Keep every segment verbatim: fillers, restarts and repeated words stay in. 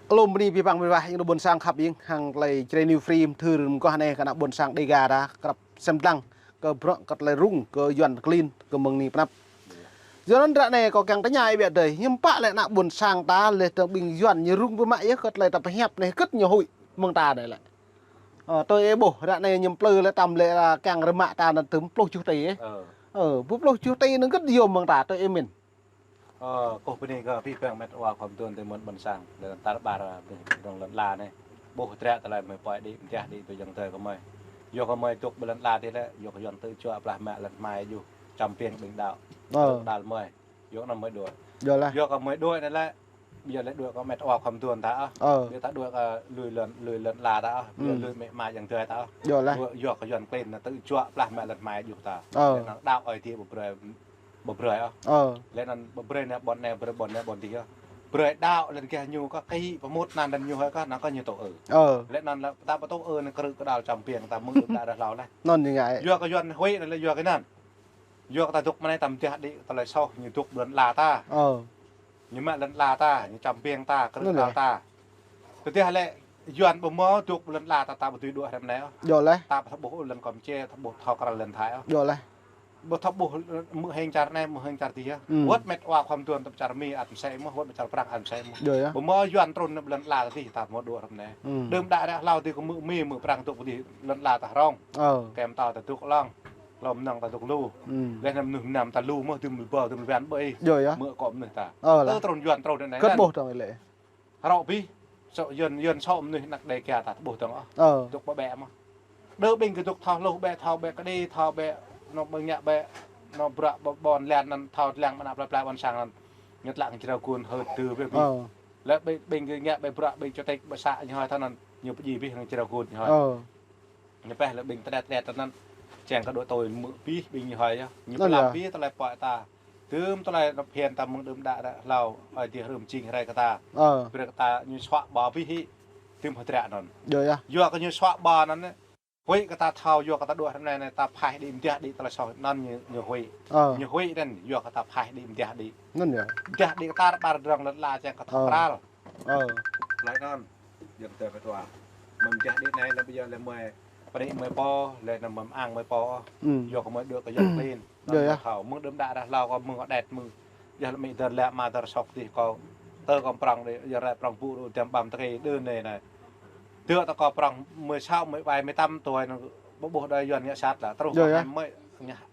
Alum bơni abih bang abih bang, ƀing ƀôn sang khăp ƀing, hăng tơlơi Jrai New Free, mơthưr mơguah anai kơ ană ƀôn sang Dega ta, krăp sem lăng, kơ bruă, kơ tơlơi rŭng, kơ Yuan klin, kơ mơ̆ng anai pơnăp. Yua anŭn ră anai kâo kiăng tơña ih biă dơi, hiư̆m pă lĕ ană ƀôn sang ta, lĕ tơ̆ng ƀing Yuan ñu rŭng biă mă yơh, kơ tơlơi ta pơhiăp anai, hơget ñu huĭ mơ̆ng ta anai lĕ. Ơ, tui ih ƀuh, ră anai ñu plư lĕ tăm lĕ, a, kiăng rơmă ta anŭn tơ̆m pluh juh tỉ, ơ. Ơ. Ơ, ƀu pluh juh tỉ anŭn hơget yôm mơ̆ng ta, tui ih mĭn. Ơ, kâo bơni kơ abih bang met wa khŏm tuan tơmơ̆n ƀôn sang, lĕ anŭn tar ƀar, a, ƀing rŏng lŏn ala anai. Ƀuh hơdră tơlơi mơi pơai đĭ, mơdiah đĭ tui ayŏng adơi kơ mơi. Yua kơ mơi dŏ ƀơi lŏn ala adih lĕ, yua kơ Yuan tơčuă plah mă lŏn hmai juh, čăm piêng ƀing đaŏ. Ơ. Tơl mơi. Yua kơ anŭn mơi đuaĭ. Yua lah. Yua kơ mơi đuaĭ anai lĕ, ƀiă lĕ đuaĭ kơ met wa khŏm tuan ta ôh. Ơ. Ƀiă ta đuaĭ kơ lui lŏn, lui lŏn ala ta ôh. Ƀiă lui mĕ ama ayŏng adơi ta ôh. Yua lah. Đuaĭ yua kơ Yuan klin anŭn tơčuă plah mă lŏn hmai juh ta. Ơ. Lĕ anŭn đaŏ ơi adih ƀu brơi ƀu brơi ôh. Ơ. Lĕ anŭn ƀu brơi anai ƀôn anai, brơi ƀôn anai ƀôn adih ôh. Brơi đaŏ lĕ gah ñu kơ kĭ pơmŭt anăn lĕ ñu hơi kơ anŭn kơ ñu tŭ ư. Ơ. Lĕ anŭn lĕ ta ƀu tŭ ư anŭn krư̆ kơđăl čăm piêng ta mơ̆ng đưm đă ră hlâo lĕ. Anŭn ñu ngă. Yua kơ Yuan huĭ anŭn lĕ yua kơ anŭn. Yua kơ ta dŏ mơ̆ng anai ta mơdiah đĭ tơlơi soh ñu dŏ ƀơi lŏn ala ta. Ơ. Ñu mă lŏn ala ta, ñu čăm piêng ta, krư̆ kơđăl ta. Tơdah lĕ Yuan ƀu hmâo dŏ ƀơi lŏn ala ta, ta ƀu dưi đuaĭ hrơi anai ôh. Yua lah. Ta ƀu thâo ƀuh lŏn Kampuchia, ta ƀu thâo krăn lŏn Thái ôh. Yua lah. Ƀu thâo ƀuh mơ̆ng hăng čar anai, mơ̆ng hăng čar adih. Wơ̆t met wa khŏm tuan ta pơ čar Mi ăt mơsĕ mơ̆n, wơ̆t pơ čar Prang ăt mơsĕ mơ̆n. Yua lah. Ƀu hmâo Yuan trŭn ƀơi lŏn ala ta adih ta ƀu hmâo đuaĭ hrơi anai. Đưm đă ră hlâo adih kơ mơ̆ng Mi, mơ̆ng Prang dŏ adih lŏn ala ta hrŏng. Kem ta ta dŏ lăng. Lŏm năng ta dŏ lu. Lĕ anŭn mơnuih mơnam ta lu mơ̆n, dŭm lu ƀâo, dŭm lu ƀiă ƀơi. Yua lah. Mơ̆ kơ mơnuih ta. Ơ lah. Tơ trŭn Yuan trŭn anai. Kơ ƀuh tơ̆ng lĕ. Hrŏ bih, sŏ Yuan, Yuan sŏ mơnuih anăk Dega ta ƀuh tơ̆ng ôh. Ơ. Dŏ ƀơƀĕ mơ̆n. Đơ ƀing gơ̆ dŏ thâo hluh ƀĕ, thâo ƀĕ kơđi, thâo ƀĕ, anŏ ƀing ngă ƀĕ, anŏ bruă ƀôn lan anŭn, thâo lăng mơ̆ng anăp plei pla ƀôn sang anŭn. Ñu lăng črâo gun hơi tơ ƀĕ ƀih. Ơ. Lĕ ƀing, ƀing gơ̆ ngă ƀĕ bruă, ƀing chủ tịch ƀă să ñu hơi thâo anŭn, ñu pơdjai ƀih hăng črâo gun ñu hơi. Ơ. Ñu pĕh lĕ ƀing tơdet tơdet anŭn, čang kơ đuaĭ tui mơ̆ ƀih ƀing ñu hơi yơh. Ñu pơlăm ƀih tơlơi pơai ta. Dŭm tơlơi rơp hian ta mơ̆ng đưm đă ră hlâo, ơi adih rơm jing hrơi kơ ta. Ơ. Brơi kơ ta ñu suă ƀâo ƀih hĭ. Dŭm hơdră anŭn. Yua lah. Yua kơ ñu suă ƀâo anŭn, huĭ kơ ta thâo, yua kơ ta đuaĭ hrơi anai, anai ta phaih đĭ mơdiah đĭ tơlơi soh anŭn ñu, ñu huĭ. Ơ. Ñu huĭ anŭn, yua kơ ta phaih đĭ mơdiah đĭ. Anŭn yơh. Mơdiah đĭ kơ ta ƀar drŏng lŏn ala čang kơ thâo kral. Ơ. Laih anŭn, yua kơ tơlơi pơtua. Mơ̆ mơdiah đĭ anai lĕ ƀiă lĕ mơi, pơđĭ mơi pô, lĕ anŭn mơi mơang mơi pô. Yua kơ mơi đuaĭ kơ Yuan klin. Anŭn mơi thâo, mơ̆ng đưm đă ră hlâo kơ mơ̆ng adet mơ̆ng. Yua lĕ mĭ dơr lĕ ama dơr sŏk adih kâo. Tơ kâo prŏng đĭ, yua ră prŏng ƀu đu tiăm ƀăm tơkai đưm anai anai. Tơ ta kâo prŏng mơi sao mơi ƀai mơi tăm tui anŭn ƀu ƀuh đơi Yuan ngă sat lah. Truh kâo hai mươi,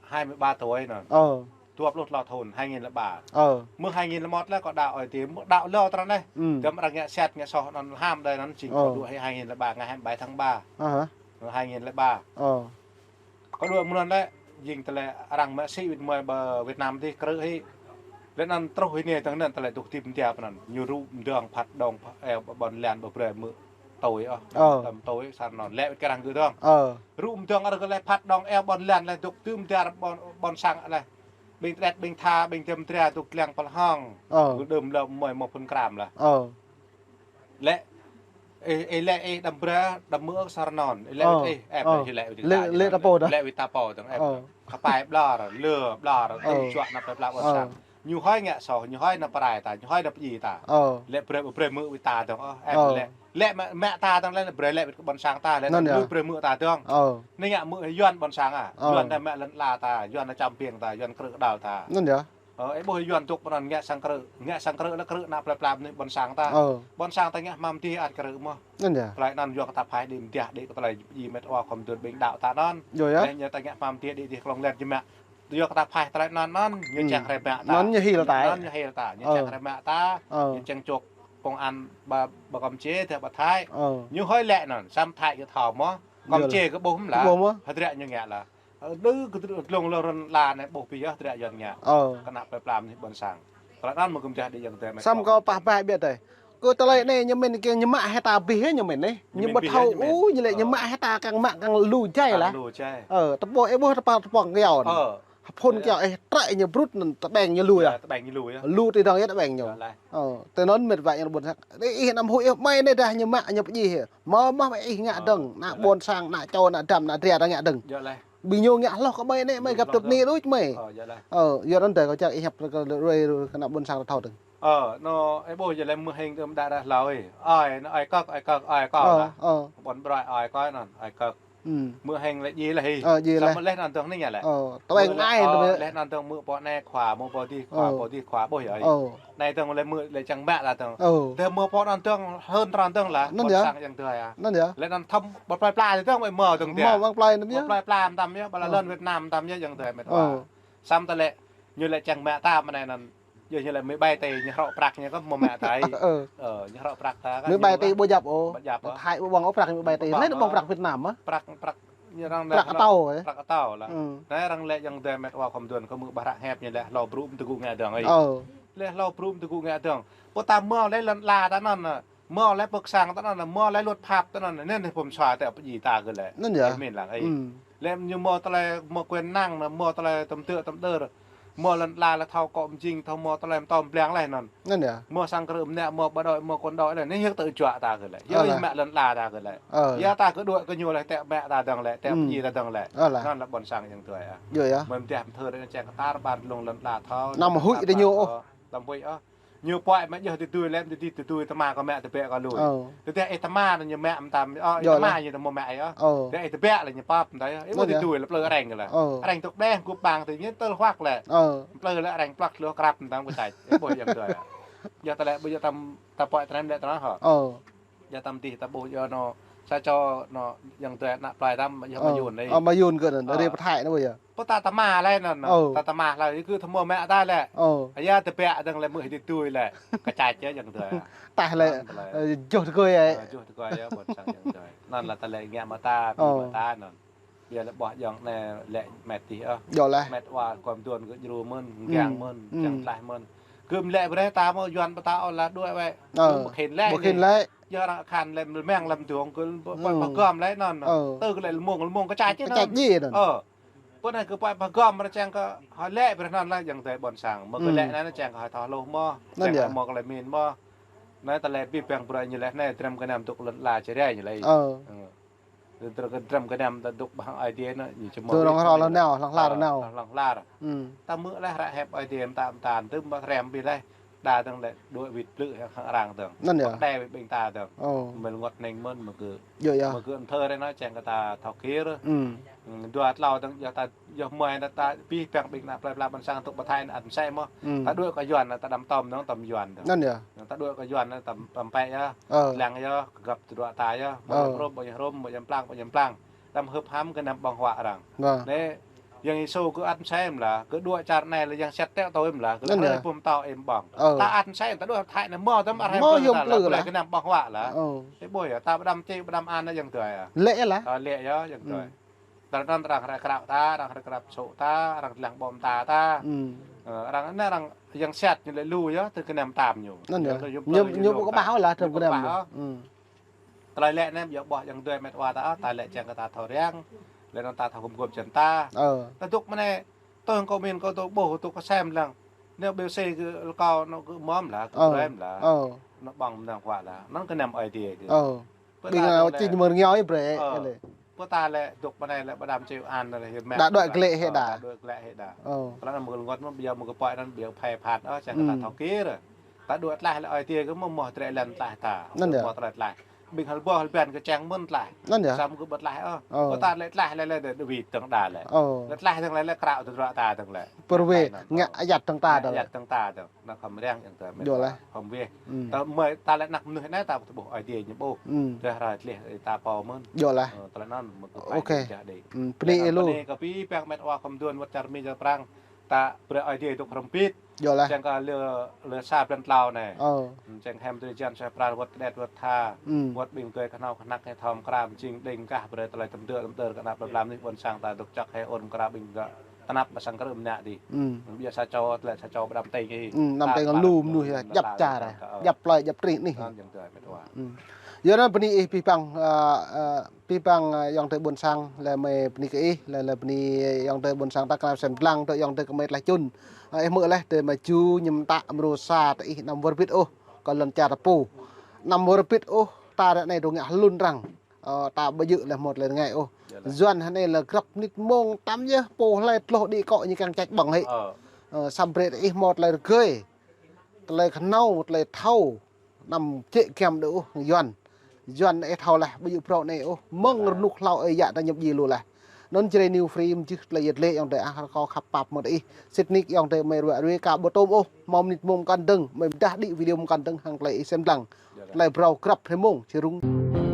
hai mươi ba tui anŭn. Ơ. Dua pluh klâo thŭn, hai nghìn lẻ ba. Ơ. Mơ̆ hai nghìn lẻ một lĕ kâo đaŏ ơi adih, mơ̆ đaŏ lơ trăn anai. Dăm arăng ngă sat ngă soh anŭn ham đơi anŭn jing kâo đuaĭ hai nghìn lẻ ba, ngày hai mươi bảy tháng ba. Hai nghìn lẻ ba. Ơ. Kâo đuaĭ mơ̆ng anŭn lĕ, jing tơlơi arăng mă sĭ wĭt mơi ƀơi Việt Nam adih krư̆ hĭ. Lĕ anŭn truh hĭ anai tơ̆ng anŭn tơlơi dŏ hơdip mơ̆ng anŭn. Ñu rŭ mơdơ̆ng phat đŏng, ơ, ƀôn lan ƀu brơi mơ̆ tui ôh. Ơ. Tăm tui sa anŭn lĕ wĭt kơ arăng gơ̆ dơ̆ng. Ơ. Rŭ mơdơ̆ng arăng lĕ phat đŏng, ơ, ƀôn lan lĕ dŏ tơm dar ƀôn, ƀôn sang lĕ. Ƀing tơdet, ƀing tha, ƀing tơm dra dŏ lăng pơlhŏng. Ơ. Gơ̆ đưm lơ mơi mơ̆ phŭn kram lah. Ơ. Lĕ, ih, ih lĕ ih đăm brơi, đăm mơ̆ sa anŭn. Ih lĕ wĭt ih, ĕp, ih lĕ wĭt ta, lĕ ta pô dơ̆ng. Lĕ wĭt ta pô dơ̆ng, ĕp. Kơpai ƀlŏr, lơ ƀlŏr, ơ, čuă anăp plei pla ƀôn sang. Ñu hơi ngă soh, ñu hơi nao pơrai ta, ñu hơi nao pơdjai ta. Lĕ brơi, brơi mơ̆ wĭt ta dơ̆ng, ơ, ĕp lĕ. Lĕ mă, mă ta dơ̆ng lĕ, brơi lĕ wĭt kơ ƀôn sang ta, lĕ anŭn yơh. Brơi mơ̆ ta dơ̆ng. Anai ngă mơ̆ Yuan ƀôn sang ah. Yuan anai mă lŏn ala ta, Yuan anai čăm piêng ta, Yuan krư̆ kơđăl ta. Anŭn yơh. Ơ, ih ƀuh Yuan dŏ pơ anŭn ngă sang krư̆, ngă sang krư̆ lĕ krư̆ anăp plei pla mơnuih ƀôn sang ta. Ơ. Ƀôn sang ta ngă hmâo mơ̆ adih ăt krư̆ mơ̆n. Anŭn yơh. Tơlơi anŭn yua kơ ta phaih đĭ mơdiah đĭ kơ tơlơi djai met wa khŏm tuan ƀing đaŏ ta anŭn. Yơh. Lĕ ñu ta ngă hmâo mơ̆ adih đĭ tơlơi klŏng lĕ djơ̆ mă. Yua kơ ta phaih tơlơi anŭn anŭn, ñu čang hrĕ mă ta. Anŭn ñu hil ta. Anŭn ñu hil ta, ñu čang hrĕ mă ta, ñu čang čŏk công an ƀă, ƀă Kampuchia, ƀă Thái. Ñu hơi lĕ anŭn, samơ̆ Thái ñu thâo mơ̆n. Yơh. Kampuchia kơ ƀuh mơ̆n lah. Ƀuh mơ̆n. Hơdră ñu ngă lah. Ơ, đơ kơ glông lơ rŏn la anai ƀuh ƀiă hơdră Yuan ngă. Ơ. Kơ anăp plei pla mơnuih ƀôn sang. Tơlơi anŭn mơ̆ gơ̆m jah đĭ ayŏng adơi. Samơ̆ kâo pah pah ƀiă tơi. Kơ tơlơi anai ñu mĭn kiăng ñu mă hĭ ta ƀiă ñu mĭn anai. Ñu mă thâo ôh, ñu lĕ ñu mă hĭ ta kiăng mă kiăng lu jai lah. Lu jai. Ơ, tơpô ih ƀuh tơpă tơpŏng kiaŏ. Ơ. Phŭn kiaŏ ih trĕ ñu brŭt anŭn tơƀeng ñu lu yơh. Tơƀeng ñu lu yơh. Lu tơdang yơh tơƀeng ñu. Ơ, tơnŭn met wa ayŏng adơi ƀôn sang. Ih anăm huĭ ih, mơi anai dah ñu mă ñu pơdjai hĭ. Mơ̆ mơ̆ ih ngă dơ̆ng, ană ƀôn sang, ană čô, ană dăm, ană dra ta ngă dơ̆ng. Ƀing ñu ngă hloh kơ mơi anai, mơi găp tŭp ni đôč mơi. Ơ, yua anŭn tơdah kâo čang ih hiăp kơ ruai kơ ană ƀôn sang ta thâo dơ̆ng. Ơ, anŭn, ih ƀuh yơh lĕ mơhing tơm đa đa hlâo ih. Ơi, anŭn ơi kơk, ơi kơk, ơi kơk. Ơ, lah. Ơ. Ƀôn brơi ơi kơk anŭn, ơi kơk. Hm. Mơhing lĕ djai laih ih. Ơ, djai laih. Samơ̆ laih anŭn dơ̆ng anai lĕ. Ơ, tơweng mơ̆ laih, ai ơ, tơweng. Laih anŭn dơ̆ng mơ̆ pô anai khua, mơ̆ pô adih khua, ơ, pô adih khua, ƀuh yơh ih. Ơ. Anai dơ̆ng lĕ mơ̆ lĕ čang mă lah dơ̆ng. Ơ. Tơdah mơ̆ pô anŭn dơ̆ng, hơn tơnăn dơ̆ng lah. Anŭn yơh. Ƀôn sang yang tơlơi ah. Anŭn yơh. Laih anŭn thâo ƀu plơi pla dơ̆ng, ƀu mơ̆ dơ̆ng tơ̆. Mơ̆ ƀu plơi anŭn yơh. Ƀu plơi pla mơtam yơh, ƀu laih, ơ, lŏn Việt Nam mơtam yơh yang tơlơi met wa. Ơ. Samơ̆ tơlơi ñu lĕ čang mă ta mơ̆ anai anŭn. Yơh ñu lĕ mơ̆ ƀai tơi, ñu hrŏ prăk ñu kơ mơ̆ mă tơi. Ơ. Ơ, ñu hrŏ prăk ta kơ mơ̆ ñu ƀai tơi ƀu djăp ôh. Ƀu djăp ôh. Thái ƀu ƀơ̆ng ôh prăk ñu ƀai tơi. Ƀu ƀơ̆ng ôh. Laih anŭn ƀơ̆ng prăk Việt Nam ah. Prăk, prăk, ñu arăng prăk laih anŭn atâo, ơ. Prăk atâo lah. Hm. Anai arăng lĕ yang tơlơi met wa khŏm duôn kơ mơ̆ ƀah ră hep ñu lĕ hlâo brŭ mơ̆ tơgŭ ngă dơ̆ng ih. Ơ. Lĕ hlâo brŭ mơ̆ tơgŭ ngă dơ̆ng. Pô ta mơ̆ lĕ lŏn ala ta anŭn ah. Mơ̆ lĕ pơk sang ta anŭn ah. Mơ̆ lĕ luật pháp ta anŭn ah. Anŭn anai pơm sua tĕ pơjing ta kơ lĕ. Anŭn yơh. Ih min lăng ih. Hm. Lĕ ñu mơ̆ tơlơi mơ̆ quyền năng anŭn, mơ̆ tơlơi tơm tơ̆ tơm đơr. Mơ̆ lŏn ala lĕ thâo kơ mơjing, thâo mơ̆ tơlơi mơtô mơblang laih anŭn. Anŭn yơh. Mơ̆ sang krư̆ mơnă, mơ̆ bộ đội, mơ̆ quân đội laih. Anai yơh tơ̆ juă ta kơ lĕ. Ơ, yơh lah. Mă lŏn ala ta kơ lĕ. Ơ. Yơh ta kơ đuaĭ kơ ñu laih, tĕ mă ta dơ̆ng lĕ, tĕ, hm, pơjing ta dơ̆ng lĕ. Ơ, lah. Anŭn lĕ ƀôn sang yang tơlơi ah. Yơh, yơh. Mơ̆ mơ̆ tơdah mơ̆ thâo ră anŭn čang kơ tar ƀar lŏn ala thâo. Anăm huĭ tơ ñu ôh. Anăm huĭ ôh. Ñu puai mă yơh tơdui lĕ, tơdui, tơdui tơma kơ mă tơbiă kơ lui. Ơ. Tơdah ih tơma anŭn ñu mă mơtam, ơ, ih tơma ñu tơma mă yơh. Ơ. Tơdah ih tơbiă lĕ ñu pap mơtam yơh. Ih ƀuh tơdui lĕ plư arăng kơ lĕ. Ơ. Arăng tŭk đeh, gŭ păng tơ ñu tơl huăk lĕ. Ơ. Plư lĕ arăng plăk lu krăp mơtam kơ čai. Ih ƀuh yang tơlơi ah. Yơh tơlơi ƀu yơh tăm ta puai tơnăn lĕ tơnăn hŏ. Ơ. Yơh tăm tih ta ƀuh yơh anŭn. Sa čô anŭn yang tơlơi ană plơi tăm yơh Mayun anai. Ơ, Mayun kơ anŭn. Ơ. Ri pơthai anŭn yơh. Pô ta tơma laih anŭn. Ơ. Ta tơma laih, ih kơ tơma mă ta lĕ. Ơ. Yơh tơbiă dơ̆ng lĕ mơ̆ ih tơdui lĕ. Kơ čai yơh yang tơlơi ah. Tah lĕ, anŭn tơlơi. Ơ, joh tơkơi ai. Ơ, joh tơkơi yơh, ƀôn sang yang tơlơi. Anŭn lah tơlơi ngă mơta, ơ, mơta anŭn. Biă lĕ ƀuh yang anai lĕ met tih ah. Yơh lah. Met wa khŏm duôn kơ djru mơ̆n, hm, kiăng mơ̆n, hm, čang tlaih mơ̆n. Kơ mơ̆ lĕ brơi ta mơ̆ Yuan ƀu ta ôh lah đuaĭ wĕ. Ơ. Kơ mơ̆ khĭn lĕ. Ƀu khĭn lĕ. Yơh arăng khan lĕ mơ̆ meng lăm tuang kơ pơ-, ơ, pơgŏm lĕ anŭn. Ơ. Tơ kơ lĕ lơmông, lơmông kơ čai čih anŭn. Kơ čai čih anŭn. Ơ. Pơ anai kơ puai pơgŏm anŭn čang kơ hŏ lĕ brơi anŭn lah yang tơlơi ƀôn sang. Mơ̆ kơ, hm, lĕ anŭn čang kơ hŏ thâo hluh mơ̆. Anŭn čang yơh. Hŏ mơ̆ kơ lĕ min mơ̆. Anai tơlơi pih păng brơi ñu lĕ anai, dram gơnam tŭk lŏn ala Jrai ñu lĕ. Ơ. Ơ. Tơl kơ dram gơnam ta dŏ ƀơi hăng Aê Diê anŭn, ñu či mơ̆. Tơl hlŏng hlâo rơnau, hlŏng hlâo, ơ, rơnau. Hlŏng hlâo. Hm. Ta mơ̆ laih ră hep Aê Diê mơta mơta, tơm ƀă hrăm ƀi laih. Đa dơ̆ng lĕ đuaĭ wĭt plư hăng arăng dơ̆ng. Anŭn yơh. Pơkơđai wĭt ƀing ta dơ̆ng. Ơ. Mơ̆ lŏn ngŏt hneng mơ̆n mơ̆ kơ. Yơh, yơh. Mơ̆ kơ anŭn thơ ră anai čang kơ ta thâo kir. Hm. Hm, dua tlâo dơ̆ng yơh ta yơh mơai ta pih păng ƀing ană plơi pla ƀôn sang tŭk pơthai anŭn ăt mơsĕ mơ̆. Hm. Ta đuaĭ kơ Yuan anŭn ta đăm tơm dơ̆ng tơm Yuan dơ̆ng. Anŭn yơh. Ta đuaĭ kơ Yuan anŭn tơm, tơm pĕ yơh. Ơ. Lăng yơh, găp tơdruă ta yơh. Ơ. Ƀu yơh hrŏm, ƀu yơh hrŏm, ƀu yơh plang, ƀu yơh plang. Đăm hưp ham kơ anăm ƀơ̆ng huă arăng. Vâng. Anai, yang Yêsu kơ ăt mơsĕ mơ̆n lah, kơ đuaĭ čar anai lĕ yang sat tĕ tui mơ̆n lah, kơ, anŭn yơh, lĕ pơm tao ih ƀơ̆ng. Ơ. Ta ăt mơsĕ, ta đuaĭ Thái anai mơ̆ tơm arăng mơ̆ ƀơ̆ng yơh ta plư lah, plư lah. Kơ anăm ƀơ̆ng huă lah. Ơ. Ih ƀuh yơh, ta ƀu đăm čih, ƀu đăm an anai yang tui ah. Lĕ lah. Ơ, lĕ yơh, yang tui. Hm. Tơl anŭn arăng hră krao ta, arăng hră krao sŏ ta, arăng lăng ƀơ̆ng ta ta. Hm. Ơ, arăng anai arăng yang sat ñu lĕ lu yơh, tơ kơ anăm tơm ñu. Anŭn yơh. Yơh, yơh, ñu, yơh, ñu, ñu ƀu kơ ƀah ôh lah, tơ kơ anăm. Ƀu kơ ƀah ôh. Hm. Tơlơi lĕ anai yơh ƀuh yang tui met wa ta, ta lĕ čang kơ ta thâo răng, lĕ anŭn ta thâo gum gum čan ta. Ơ. Ta dŏ mơ̆ anai, tơ̆ng kơ min kơ tơ̆ ƀuh tơ̆ kơ sem lăng. Anai ƀiă sĭ kơ rơkâo anŭn kơ mơ̆m lah, kơ, ơ, brem lah. Ơ. Anŭn ƀơ̆ng mơnăng huă lah. Anŭn kơ anăm Aê Diê kơ. Ơ. Pơ ƀing ta dŏ lĕ, či ñu mơ̆ rơngiao ih brơi, ơ, lĕ. Pơ ta lĕ dŏ mơ̆ anai lĕ ƀu đăm čih an lĕ yơh mă. Đa đuaĭ glĕ hĭ đa. Ơ, đa đuaĭ glĕ hĭ đa. Ơ. Tơlơi anŭn mơ̆ lŏn ngŏt mơ̆ ƀiă mơ̆ kơ puai anŭn ƀiă phai phat ôh, čang kơ ta, hm, thâo kir. Ta đuaĭ tlaih lĕ Aê Diê kơ mơ̆ mơ̆ trĕ lăn tlaih ta. Anŭn yơh. Mơ̆ tơlơi tlaih. Ƀing hơl ƀô̆ hơl ƀiăn kơ čang mơ̆n tlaih. Anŭn yơh. Samơ̆ kơ ƀu tlaih ôh. Ơ. Kơ ta lĕ tlaih lĕ lĕ đơ wĭt dơ̆ng đa lĕ. Ơ. Lĕ tlaih dơ̆ng lĕ lĕ krao tơdruă ta dơ̆ng lĕ. Pơrwĕ, ngă ayăt dơ̆ng ta dơ̆ng. Ngă ayăt dơ̆ng ta dơ̆ng. Anŭn khŏm răng yang tui met wa. Yơh lah. Khŏm wĕh. Hm. Ta mơ̆ ta lĕ anăk mơnuih anai ta ƀu ƀuh Aê Diê ñu ƀuh. Hm. Tơdah rai tleh ta pô mơ̆n. Yơh lah. Ơ, tơlơi anŭn mơ̆ kơ, ok, pai jah đĭ. Hm, bơni ih lu. Bơni kơ pih păng met wa khŏm duôn wơ̆t čar Mi čar Prang. Ta brơi Aê Diê dŏ hrŏm bit. Yơh lah. Čang kơ lơ, lơ sa blan tlâo anai. Ơ. Hm, čang hăm tui jan sa pran wơ̆t kơđet wơ̆t tha. Hm. Wơ̆t ƀing gơi kơhnâo kơhnăk hĕ thâo mơkra mơjing đing kah brơi tơlơi tơm tơ̆ tơm tơ̆ kơ ană plơi pla mơnuih ƀôn sang ta dŏ čăk hĕ ôn mơkra ƀing gah tơnap ƀă sang krư̆ mơnă đih. Hm. Ƀiă sa čô tơlơi sa čô ƀu đăm tĕng ih. Hm, đăm tĕng lu mơnuih yơh, djăp čar, djăp plơi, djăp trih anih. Anŭn yang tui met wa. Hm. Yơh anŭn bơni ih pih păng, ơ, ơ, pih păng, ơ, yang tui ƀôn sang, lĕ mơ̆ bơni kơ ih, lĕ, lĕ bơni yang tui ƀôn sang ta kơnam sem lăng tui yang tui kơmơi tlaih čun. Ơ, ih mơ̆ laih tui mơ̆ Ju ñu mơtă mrô sa tui ih anăm wơr bĭt ôh, kơ lŏn čar ta pô. Anăm wơr bĭt ôh, ta ră anai dŏ ngă hlŭn arăng. Ơ, ta ƀu djơ̆ lĕ mơ̆ tơlơi rơngai ôh. Yơh lah. Yuan hơnai lĕ grăp mơnit mông tăm yơh, pô hlơi tloh đĭ kŏ ñu kiăng čač ƀơ̆ng hĭ. Ơ. Ơ, samơ̆ brơi ih mơ̆ tơlơi rơgơi. tơlơi khnâo, tơlơi thâo, anăm čĕ giăm đơi ôh, Yuan. Yuan ih thâo laih, ƀu djơ̆ phrâo anai ôh, mơ̆ng rơnŭk hlâo ơi yă ta ñăp djai lu laih. Anŭn Jrai New Free mơčih tơlơi yet lĕ ayŏng adơi ah, rơkâo khăp pap mơ̆ng ih. Sĭt nik ayŏng adơi mơi ruă ruai ka ƀu tôm ôh, hmâo mơnit mông mơkăn dơ̆ng, mơi pơdah đĭ video mơkăn dơ̆ng hăng tơlơi ih sem lăng. Tơlơi phrâo grăp hrơi mông, či rŭng.